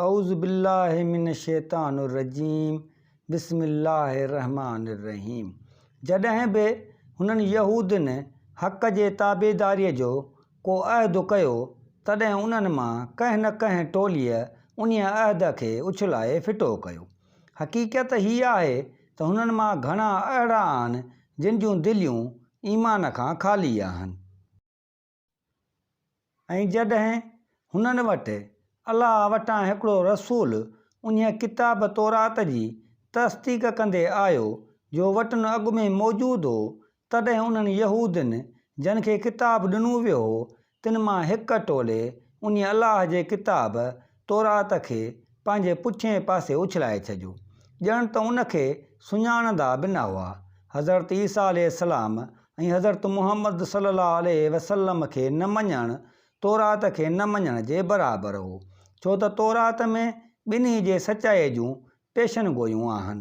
اعوذ بالله من الشيطان الرجيم بسم الله الرحمٰن الرحيم جڏهن به هنن يهودين حق جي تابعداريء جو ڪو عهد ڪيو، تڏهن انهن مان ڪنهن نه ڪنهن ٽوليء انهيء عهد کي اڇلائي ڦٽو ڪيو. حقيقت هيء آهي ته هنن مان گهڻا اهڙا آهن، جن جون دليون ايمان کان خالي آهن. ۽ جڏهن هنن وٽ الله وٽان هڪڙو رسول انهيء ڪتاب، تورات، جي تصديق ڪندي آيو، جو وٽن اڳ ۾ موجود هو، تڏهن انهن يهودين جن کي ڪتاب ڏنو ويو هو، تن مان هڪ ٽولي انهيء الله جي ڪتاب، تورات، کي پنهنجي پٺئين پاسي اڇلائي ڇڏيو، ڄڻ ته ان کي سڃاڻندا به نه هئا. حضرت عيسيٰ عليه السلام ۽ حضرت محمد صلي الله عليه وسلم کي نه مڃڻ تورات کي نه مڃڻ جي برابر هو، ڇو ته تورات ۾ ٻنهي جي سچائيء جون پيشن گوئيون آهن.